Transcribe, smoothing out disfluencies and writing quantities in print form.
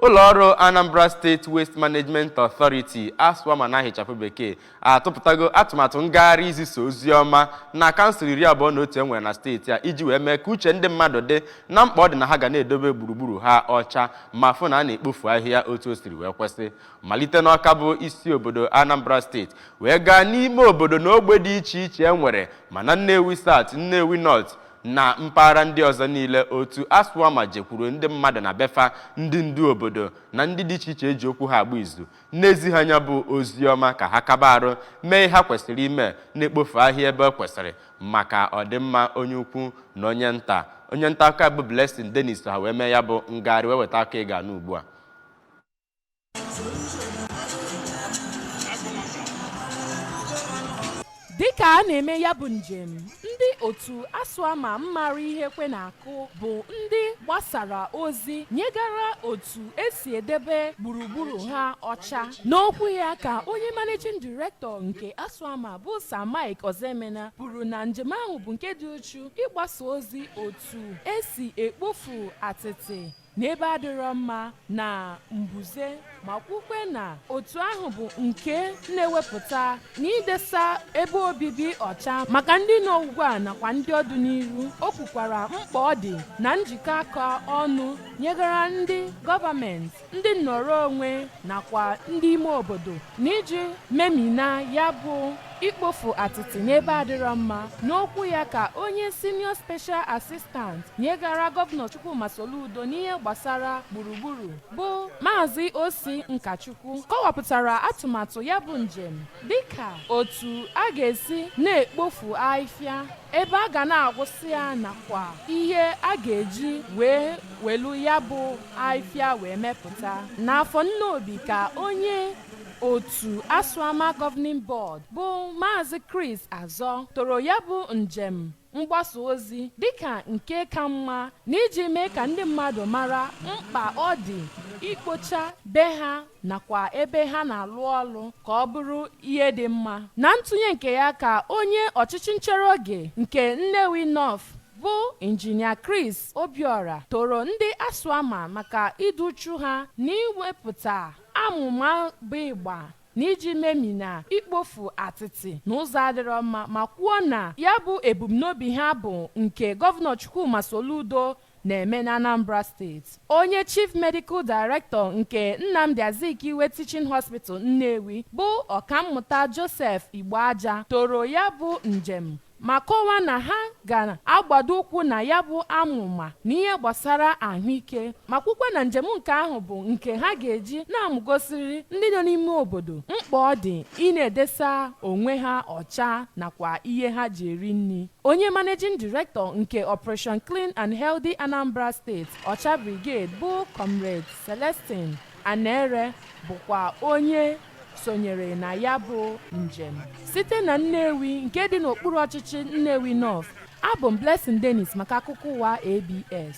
Ụlọọrụ Anambra State Waste Management Authority, ASWAMA na ahịchapụ bekee, atụpụtago atụmatụ ngagharị izisa ozi ọma na kansụl 21 e nwere na steeti a iji wee mee ka uche ndị mmadụ dị na mkpa ọ dị na ha ga na-edobe gburugburu ha ọcha ma fụ na a na-ekpofu ahịhịa otu o siri wee kwesị. Malite n'Ọka bụ isi obodo Anambra Steeti wee gaa n'ime obodo na ogbe dị iche iche e nwere ma na Nnewi South, Nnewi North na mpaghara ndị ọzọ niile, otu ASWAMA jekwuru ndị mmadụ na befa, ndị ndu obodo na ndị dị iche iche eji okwu ha agba izu, n'ezi ha anya bụ ozi ọma ka ha kaba arụ mee ihe ha kwesịrị ime, na-ekpofu ahịa ebe e kwesịrị maka ọdịmma onye ukwu na onye nta. Onye nta akụkọ bụ Blessing Dennis ha wee mee ya bụ ngagharị wee weta aka ị ga-anụ ugbu a. Dịka a na-eme ya bụ njem, ndị otu ASWAMA mmara ihe kwe na-akụ bụ ndị gbasara ozi nyegara otu esi edebe gburugburu ha ọcha. N'okwu ya ka onye managing director nke ASWAMA bụ Sir Mike Ozemena kwuru na njem ahụ bụ nke dị uchu ịgbasa ozi otu esi ekpofu atịtị n'ebe adịrọ mma na mbuze, ma kwukwe na otu ahụ bụ nke na-ewepụta na idesa ebe obibi ọcha maka ndị nọ ugbu a nakwa ndị ọdụ n'iru. O kwukwara mkpa ọ dị na njikọ aka ọnụ nyegara ndị gọọmenti, ndị nnọrọ onwe nakwa ndị ime obodo na iji memina ya bụ ikpofu atịtị n'ebe adịrọ mma. N'okwu ya ka onye senior special assistant nyegara Gọvanọ Chukwuma Soludo n'ihe gbasara gburugburu bụ Maazị Osi Nkachukwu kọwapụtara atụmatụ ya bụ njem dịka otu a ga-esi na-ekpofu ahịhịa, ebe a ga na-agwụsị ya nakwa ihe a ga-eji wee welu ya bụ ahịhịa wee mepụta. N'afọ Nnobi ka onye otu ASWAMA Governing Board bụ Maazị Chris Azọ toro ya bụ njem mgbasa ozi dịka nke ka mma n'iji mee ka ndị mmadụ mara mkpa ọ dị ikpocha be ha nakwa ebe ha na-alụ ọrụ ka ọ bụrụ ihe dị mma. Na ntụnye nke ya ka onye ọchịchị nchere oge nke Nnewi North bụ Injinia Chris Obiora toro ndị ASWAMA maka iduchu ha n'iwepụta amụma bụ ịgba n'iji memina ikpofu atịtị n'ụzọ adịrọ mma, ma kwuo na ya bụ ebumnobi ha bụ nke Gọvanọ Chukwuma Soludo na-eme na Anambra Steeti. Onye Chief Medical Director nke Nnamdi Azikiwe Teaching Hospital Nnewi bụ Ọkammụta Joseph Igboaja toro ya bụ njem ma kọwaa na ha ga-agbado ụkwụ na ya bụ amụma n'ihe gbasara ahụike, ma kwukwa na njem nke ahụ bụ nke ha ga-eji na-amụgosiri ndị nọ n'ime obodo mkpa ọ dị ị na-edesa onwe ha ọcha nakwa ihe ha ji eri nri. Onye managing director nke Operation Clean and Healthy Anambra State Ọcha Brigade bụ Comrade Celestine Anere bụkwa onye sonyere na ya bụ njem. Site na Nnewi nke dị n'okpuru ọchịchị Nnewi North, abụ m Blessing Dennis maka akụkọ ụwa ABS.